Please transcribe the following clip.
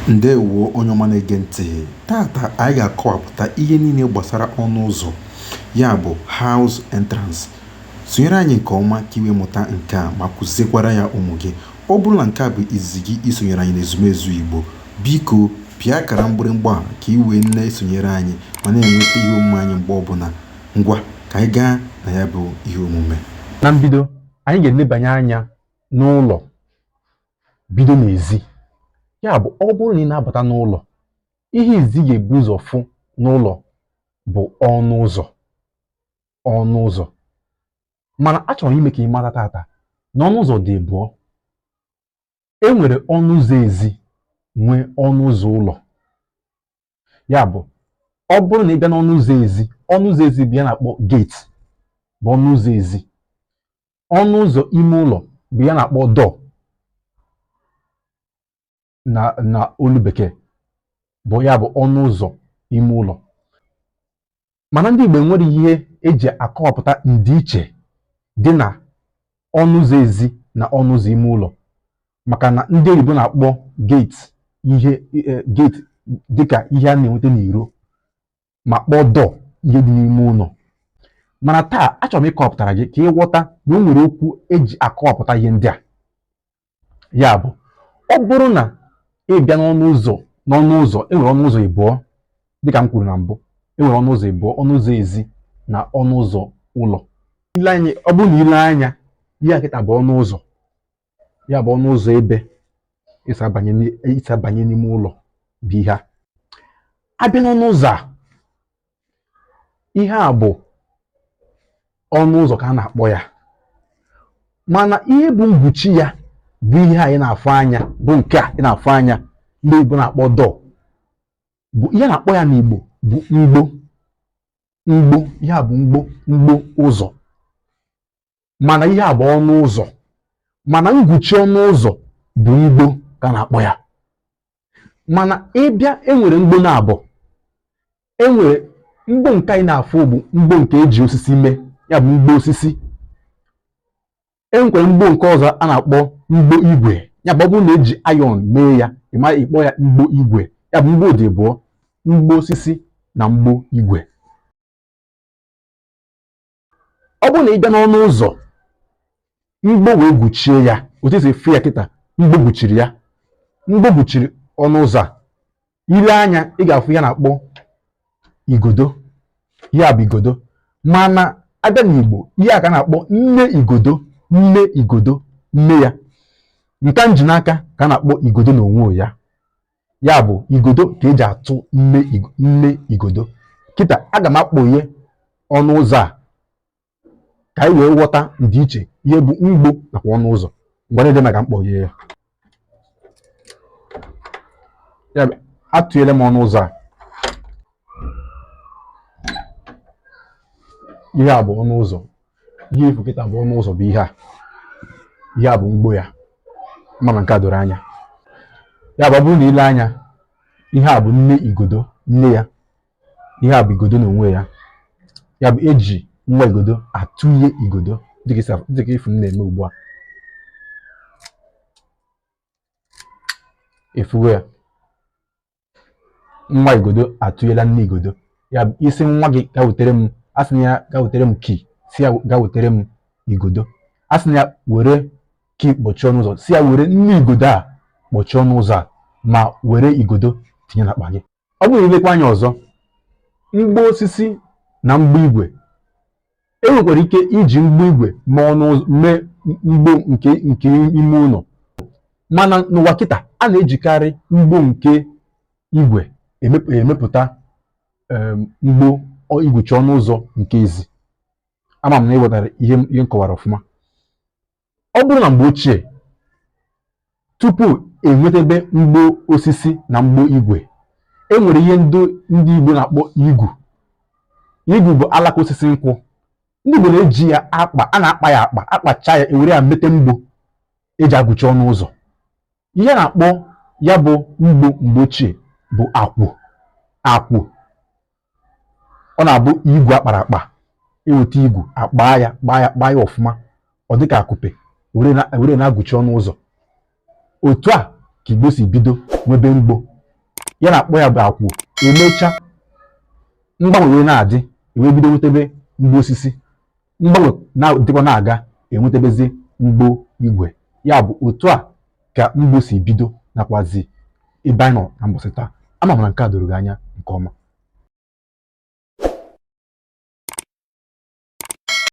Ndewo onye ọma na-ege ntị. Tata anyị ga-akọwapụta ihe niile gbasara ọnụ ụzọ, ya bụ house entrance. Sonyere anyị nke ọma ka i wee mụta nke a ma kụziekwara ya ụmụ gị. Ọ bụrụ na nke a bụ izizi gị isonyere anyị n'ezumezu Igbo, biko pịa akara mgbịrịmgba a ka i wee na-esonyere anyị ma na-enweta ihe omume anyị mgbe ọbụla. Ngwa, ka anyị gaa na ya bụ ihe omume. Na mbido, anyị ga-elebanye anya n'ụlọ bido n'ezi. Ya bụ, ọ bụrụ na ị na-abata n'ụlọ, ihe izizi ị ga-ebu ụzọ fụ n'ụlọ bụ ọnụ ụzọ. Ọnụ ụzọ. Mana achọrọ m ime ka ị mata tata na ọnụ ụzọ dị abụọ. E nwere ọnụ ụzọ ezi, nwee ọnụ ụzọ ụlọ. Ya bụ, ọ bụrụ na ị bịa n'ọnụ ụzọ ezi, ọnụ ụzọ ezi bụ ya na-akpọ gate, bụ ọnụ ụzọ ezi. Ọnụ ụzọ ime ụlọ bụ ya na-akpọ door na olu bekee, bụ ya bụ ọnụ ụzọ ime ụlọ. Mana ndị Igbo nwere ihe eji akọwapụta ndịiche dị na ọnụ ụzọ ezi na ọnụ ụzọ ime ụlọ, maka na ndị oyibo na-akpọ gate ihe gate dịka ihe a na-enweta n'iro, ma kpọọ door ihe dị n'ime ụlọ. Mana taa achọrọ m ịkọwapụtara gị ka ị ghọta na o nwere okwu eji akọwapụta ihe ndị a. Ya bụ, ọ bụrụ na ị bịa n'ọnụ ụzọ, n'ọnụ ụzọ e nwere ọnụ ụzọ ịbụọ, dịka m kwuru na mbụ, e nwere ọnụ ụzọ ịbụọ, ọnụ ụzọ ezi na ọnụ ụzọ ụlọ. Ile anya, ọ bụrụ na ile anya, ihe a kịta bụ ọnụ ụzọ, ya bụ ọnụ ụzọ ebe esi abanye n'ime ụlọ bụ ihe a. Abịa n'ọnụ ụzọ a, ihe a bụ ọnụ ụzọ ka a na-akpọ ya, mana ihe bụ mgbuchi ya bụ ihe a ị na-afụ anya, bụ nke a ị na-afụ anya ndị Igbo na-akpọ door, bụ ihe a na-akpọ ya n'Igbo bụ mgbo. Mgbo, ihe a bụ mgbo, mgbo ụzọ, mana ihe a bụ ọnụ ụzọ, mana ngwuchi ọnụ ụzọ bụ mgbo ka a na-akpọ ya. Mana ịbịa, enwere mgbo naabọ. Enwere mgbo nke anyị na-afụ bụ mgbo nke eji osisi mee, ya bụ mgbo osisi. Enwekwara mgbo nke ọzọ a na-akpọ mgbo igwe, ya bụ ọ bụrụ na eji iron mee ya, ị ma ịkpọ ya mgbo igwe. Ya bụ mgbo dị abụọ, mgbo osisi na mgbo igwe. Ọ bụrụ na ị bịa n'ọnụ ụzọ, mgbo wee gwuchie ya otu esi efu ya kịta, mgbo gwuchiri ya, mgbo gwuchiri ọnụ ụzọ a. Ile anya, ị ga-afụ ya na-akpọ igodo, ya bụ igodo. Mana abịa n'Igbo, ihe a ka a na-akpọ nne igodo, nne igodo, nne ya. Nke m ji n'aka ka a na-akpọ igodo n'onwe ya. Ya bụ igodo ka eji atụ nne igodo. Kịta aga m akpọghe ọnụ ụzọ a ka anyị wee ghọta ndịiche ihe bụ mgbo nakwa ọnụ ụzọ. Ngwa, na-ede maka mkpọghe ya. Ya bụ, atụnyere m ọnụ ụzọ a, ihe a bụ ọnụ ụzọ, ihe ị fụ kịta bụ ọnụ ụzọ, bụ ihe a, ihe a bụ mgbo ya. Mana nke a doro anya. Ya bụ, ọ bụrụ na ile anya, ihe a bụ nne igodo, nne ya, ihe a bụ igodo n'onwe ya. Ya bụ, eji nwa igodo atụnye igodo dịka ị fụ m na-eme ugbu a. Ị fụgo ya, nwa igodo atụnyela nne igodo. Ya bụ, ị sị nwa gị gaa wetere m, asị ya gaa wetere m key, sị ya gaa wetere m igodo. Asị ya were key kpọchie ọnụ ụzọ, sị ya were nne igodo a kpọchie ọnụ ụzọ a, ma were igodo tinye n'akpa gị. Ọ bụrụ na ilekwa anya ọzọ, mgbo osisi na mgbo igwe, e nwekwara ike iji mgbo igwe mee ọnụ ụzọ, mee mgbo nke ime ụlọ. Mana n'ụwa kịta, a na-ejikarị mgbo nke igwe emepụta mgbo igwuchi ọnụ ụzọ nke ezi. Ama m na ị ghọtara ihe m kọwara ọfụma. Ọ bụrụ na mgbe ochie, tupu enwetebe mgbo osisi na mgbo igwe, e nwere ihe ndị Igbo na-akpọ igu. Igu bụ alaka osisi nkwụ. Ndị Igbo na-eji ya akpa, a na-akpa ya akpa, akpacha ya, ewere ya mete mgbo eji agụchi ọnụ ụzọ. Ihe a na-akpọ ya bụ mgbo mgbe ochie bụ akwụ. Akwụ, ọ na-abụ igwe akpara akpa, eweta igu akpaa ya, kpaa ya, kpaa ya ọfụma, ọ dịka akụpe, were na-agụchi ọnụ ụzọ. Otu a ka Igbo si bido nwebe mgbo Ya na-akpọ ya bụ akwụ. Emechaa, mgbanwe wee na-adị, ewee bido nwetebe mgbo osisi. Mgbanwe na-adịkwa na-aga, enwetebezi mgbo igwe. Ya bụ, otu a ka mgbo si bido, nakwazi ebe anyị nọ na mbọsị taa. Ama m na nke a doro gị anya nke ọma.